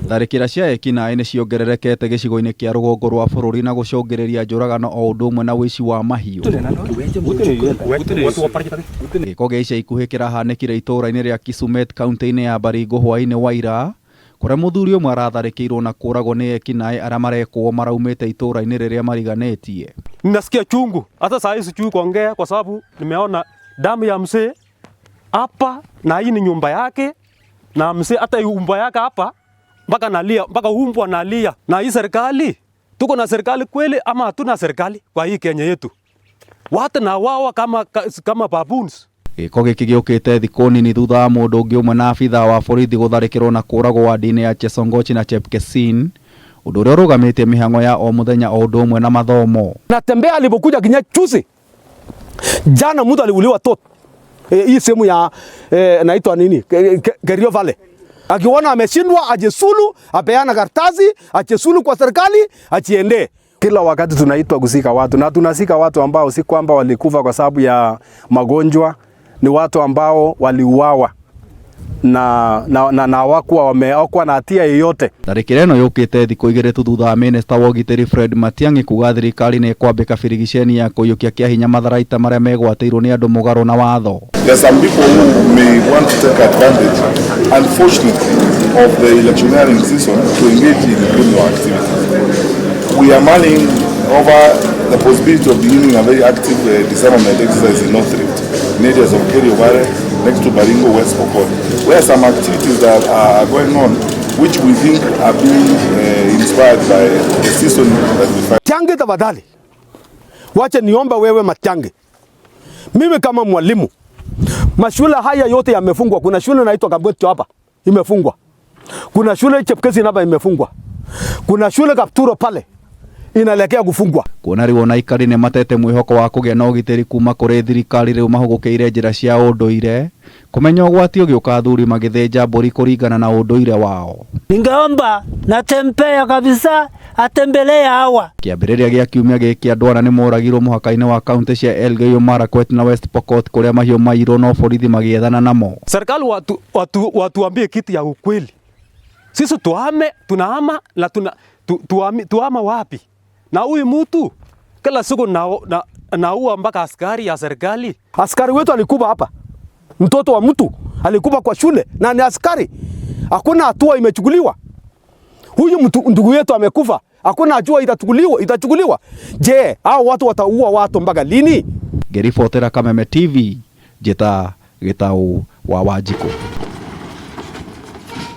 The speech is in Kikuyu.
Tharĩkĩra cia ekinaĩ nĩ ciongererekete gĩcigo-inĩ kĩa rũgongo rwa bũrũri na gũcũngĩrĩria njũragano o ũndũ ũmwe na ũici wa mahiũ. Gĩko gĩa ica ikuhĩ kĩrahanĩkire itũũra-inĩ rĩa Kisumet kaunti-inĩ ya Baringo hwaĩ-inĩ wa ira, kũrĩa mũthuri ũmwe aratharĩkĩirwo na kũragwo nĩ ekinaĩ arĩa marekwo maraumĩte itũũra-inĩ rĩrĩa mariganĩtie. Ninasikia chungu hata saa hii sijui kuongea kwa sababu nimeona damu ya mzee hapa na hii ni nyumba yake na mzee hata umbwa yake hapa mpaka nalia mpaka umbwa nalia. Na hii serikali tuko na serikali kweli ama hatuna serikali kwa hii Kenya yetu? Watu na wawa kama, kama baboons. Gĩko gĩkĩ gĩũkĩte thikũ nini thutha wa mũndũ ũngĩ ũmwe na abithaa wa borithi gũtharĩkĩrwo na kũragwo wadi-inĩ ya Chesongoch na Chepkesin, ũndũ ũrĩa ũrũgamĩtie mĩhang'o ya o mũthenya o ũndũ ũmwe na mathomo. Natembea alipokuja kinya chuzi jana, mtu aliuliwa tot hii sehemu ya naitwa nini Kerio Valley. Akiona ameshindwa ajesulu, apeana karatasi, ajesulu kwa serikali, achiende. Kila wakati tunaitwa kuzika watu na tunazika watu ambao si kwamba walikufa kwa sababu ya magonjwa, ni watu ambao waliuawa na na na, na hawakuwa wameokwa na hatia yoyote. Tharĩkĩra ĩno yũkĩte thikũ igĩrĩ tu thutha wa minista wa ũgitĩri Fred Matiang'i kuga thirikari nĩ ĩkwambĩka birigiceni ya kũiyũkia kĩa hinya matharaita marĩa megwatĩirwo nĩ andũ mũgarũ na watho. There are some people who may want to take advantage, unfortunately, of the electioneering season to engage in criminal activities. We are mulling over the possibility of beginning a very active disarmament exercise in North Rift, in areas of Kerio Valley, next to Baringo, West Pokot, where some activities that are going on, which we think are being inspired by the season that we find. Matiang'i, tafadhali, wache niomba wewe Matiang'i, mimi kama mwalimu, mashule haya yote yamefungwa. Kuna shule inaitwa Kabweto hapa imefungwa, kuna shule Chepkesi hapa imefungwa, kuna shule Kapturo pale inaelekea kufungwa. Kuona rĩu ona aikari nĩ matete mwĩhoko wa kũgĩa na ũgitĩri kuma kũrĩ thirikari rĩu mahũgũkĩire njĩra cia ũndũire kũmenya ũgwati ũgĩũka athuri magĩthĩnja mbũri kũringana na ũndũire wao. Ningeomba Natembeya kabisa atembelee hawa. Kĩambĩrĩria gĩa kiumia gĩkĩ andũ ana nĩ moragirwo mũhaka-inĩ wa kaunti cia Elgeyo Marakwet na West Pokot kũrĩa mahiũ mairwo no borithi magĩethana namo. Serikali watuambie kitu ya ukweli. Sisi tuame, tunahama na tuna, tu, tuami, tuhama wapi? Na huyu mtu kila siku naua mpaka askari ya serikali. Askari wetu alikufa hapa, mtoto wa mtu alikufa kwa shule na ni askari, hakuna hatua imechukuliwa. Huyu mtu ndugu yetu amekufa, hakuna hatua itachukuliwa. Je, hao watu wataua watu mpaka lini? Ngĩribotera Kameme TV, njĩta Gĩtaũ wa Wanjikũ.